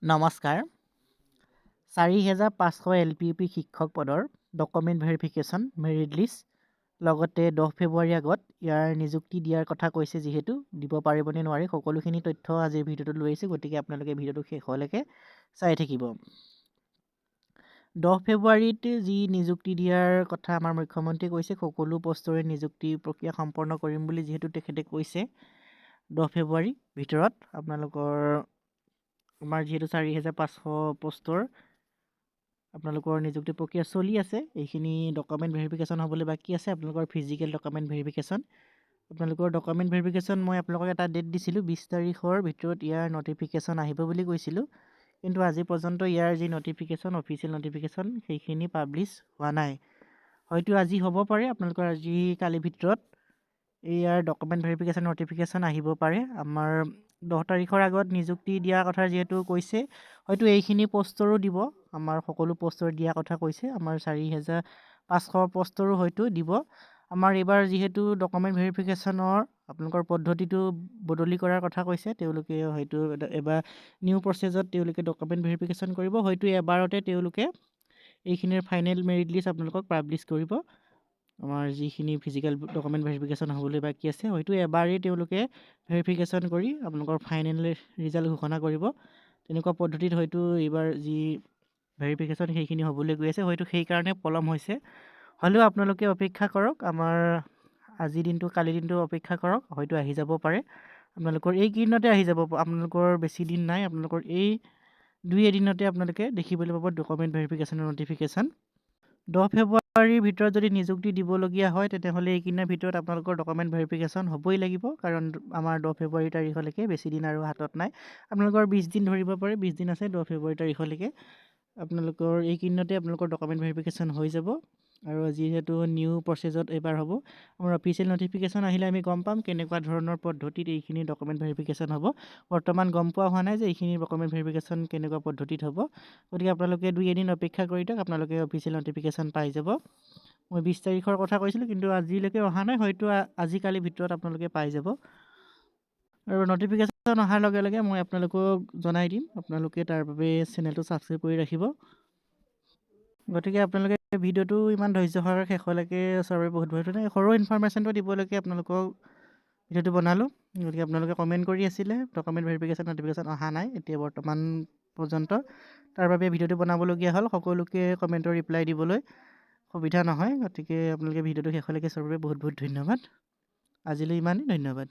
নমস্কাৰ। 4500 L P, U P শিক্ষক পদৰ ডকুমেণ্ট ভেৰিফিকেশ্যন, মেৰিট লিষ্ট, লগতে 10 ফেব্ৰুৱাৰীৰ আগত ইয়াৰ নিযুক্তি দিয়াৰ কথা কৈছে। যিহেতু দিব পাৰিবনে নোৱাৰি, সকলোখিনি তথ্য আজিৰ ভিডিঅ'টোত লৈ আহিছোঁ। গতিকে আপোনালোকে ভিডিঅ'টো শেষলৈকে চাই থাকিব। 10 ফেব্ৰুৱাৰীত যি নিযুক্তি দিয়াৰ কথা আমাৰ মুখ্যমন্ত্ৰীয়ে কৈছে, সকলো পষ্টৰে নিযুক্তি প্ৰক্ৰিয়া সম্পন্ন কৰিম বুলি যিহেতু তেখেতে কৈছে, 10 ফেব্ৰুৱাৰীৰ ভিতৰত আপোনালোকৰ আমাৰ যিহেতু 4500 পষ্টৰ আপোনালোকৰ নিযুক্তি প্ৰক্ৰিয়া চলি আছে, এইখিনি ডকুমেণ্ট ভেৰিফিকেশ্যন হ'বলৈ বাকী আছে। আপোনালোকৰ ফিজিকেল ডকুমেণ্ট ভেৰিফিকেশ্যন, আপোনালোকৰ ডকুমেণ্ট ভেৰিফিকেশ্যন মই আপোনালোকক এটা ডেট দিছিলোঁ, 20 তাৰিখৰ ভিতৰত ইয়াৰ নটিফিকেশ্যন আহিব বুলি কৈছিলোঁ। কিন্তু আজি পৰ্যন্ত ইয়াৰ যি নটিফিকেশ্যন, অফিচিয়েল নটিফিকেশ্যন, সেইখিনি পাব্লিছ হোৱা নাই। হয়তো আজি হ'ব পাৰে, আপোনালোকৰ আজি কালিৰ ভিতৰত ইয়াৰ ডকুমেণ্ট ভেৰিফিকেশ্যন নটিফিকেশ্যন আহিব পাৰে। আমাৰ 10 তাৰিখৰ আগত নিযুক্তি দিয়াৰ কথা যিহেতু কৈছে, হয়তো এইখিনি পষ্টৰো দিব। আমাৰ সকলো পষ্টৰ দিয়া কথা কৈছে। আমাৰ 4500 পষ্টৰো হয়তো দিব। আমাৰ এইবাৰ যিহেতু ডকুমেণ্ট ভেৰিফিকেশ্যনৰ আপোনালোকৰ পদ্ধতিটো বদলি কৰাৰ কথা কৈছে, তেওঁলোকে হয়তো এবাৰ নিউ প্ৰচেছত তেওঁলোকে ডকুমেণ্ট ভেৰিফিকেশ্যন কৰিব। হয়তো এবাৰতে তেওঁলোকে এইখিনিৰ ফাইনেল মেৰিট লিষ্ট আপোনালোকক পাব্লিছ কৰিব। আমাৰ যিখিনি ফিজিকেল ডকুমেণ্ট ভেৰিফিকেশ্যন হ'বলৈ বাকী আছে, হয়তো এবাৰেই তেওঁলোকে ভেৰিফিকেশ্যন কৰি আপোনালোকৰ ফাইনেল ৰিজাল্ট ঘোষণা কৰিব। তেনেকুৱা পদ্ধতিত হয়তো এইবাৰ যি ভেৰিফিকেশ্যন সেইখিনি হ'বলৈ গৈ আছে, হয়তো সেইকাৰণে পলম হৈছে। হ'লেও আপোনালোকে অপেক্ষা কৰক, আমাৰ আজিৰ দিনটো, কালিৰ দিনটো অপেক্ষা কৰক, হয়তো আহি যাব পাৰে। আপোনালোকৰ এইকেইদিনতে আহি যাব, আপোনালোকৰ বেছি দিন নাই। আপোনালোকৰ এই দুই এদিনতে আপোনালোকে দেখিবলৈ পাব ডকুমেণ্ট ভেৰিফিকেশ্যনৰ নটিফিকেশ্যন। 10 ফেব্ৰুৱাৰীৰ ভিতৰত যদি নিযুক্তি দিবলগীয়া হয়, তেনেহ'লে এইকেইদিনৰ ভিতৰত আপোনালোকৰ ডকুমেণ্ট ভেৰিফিকেশ্যন হ'বই লাগিব। কাৰণ আমাৰ 10 ফেব্ৰুৱাৰী তাৰিখলৈকে বেছি দিন আৰু হাতত নাই। আপোনালোকৰ 20 দিন ধৰিব পাৰে, 20 দিন আছে 10 ফেব্ৰুৱাৰী তাৰিখলৈকে। আপোনালোকৰ এইকেইদিনতে আপোনালোকৰ ডকুমেণ্ট ভেৰিফিকেশ্যন হৈ যাব। আৰু যিহেতু নিউ প্ৰচেছত এইবাৰ হ'ব, আমাৰ অফিচিয়েল নটিফিকেশ্যন আহিলে আমি গম পাম কেনেকুৱা ধৰণৰ পদ্ধতিত এইখিনি ডকুমেণ্ট ভেৰিফিকেশ্যন হ'ব। বৰ্তমান গম পোৱা হোৱা নাই যে এইখিনি ডকুমেণ্ট ভেৰিফিকেশ্যন কেনেকুৱা পদ্ধতিত হ'ব। গতিকে আপোনালোকে দুই এদিন অপেক্ষা কৰি দিয়ক, আপোনালোকে অফিচিয়েল নটিফিকেশ্যন পাই যাব। মই 20 তাৰিখৰ কথা কৈছিলোঁ, কিন্তু আজিলৈকে অহা নাই। হয়তো আজিকালিৰ ভিতৰত আপোনালোকে পাই যাব। আৰু নটিফিকেশ্যন অহাৰ লগে লগে মই আপোনালোকক জনাই দিম। আপোনালোকে তাৰ বাবে চেনেলটো ছাবস্ক্ৰাইব কৰি ৰাখিব। গতিকে আপোনালোকে ভিডিঅ'টো ইমান ধৈৰ্য সহকাৰে শেষলৈকে চোৱাৰ বাবে বহুত বহুত ধন্যবাদ। সৰু ইনফৰমেশ্যনটো দিবলৈকে আপোনালোকক ভিডিঅ'টো বনালোঁ। গতিকে আপোনালোকে কমেণ্ট কৰি আছিলে, ডকুমেণ্ট ভেৰিফিকেশ্যন নটিফিকেশ্যন অহা নাই এতিয়া বৰ্তমান পৰ্যন্ত, তাৰ বাবে ভিডিঅ'টো বনাবলগীয়া হ'ল। সকলোকে কমেণ্টৰ ৰিপ্লাই দিবলৈ সুবিধা নহয়। গতিকে আপোনালোকে ভিডিঅ'টো শেষলৈকে চোৱাৰ বাবে বহুত বহুত ধন্যবাদ। আজিলৈ ইমানেই, ধন্যবাদ।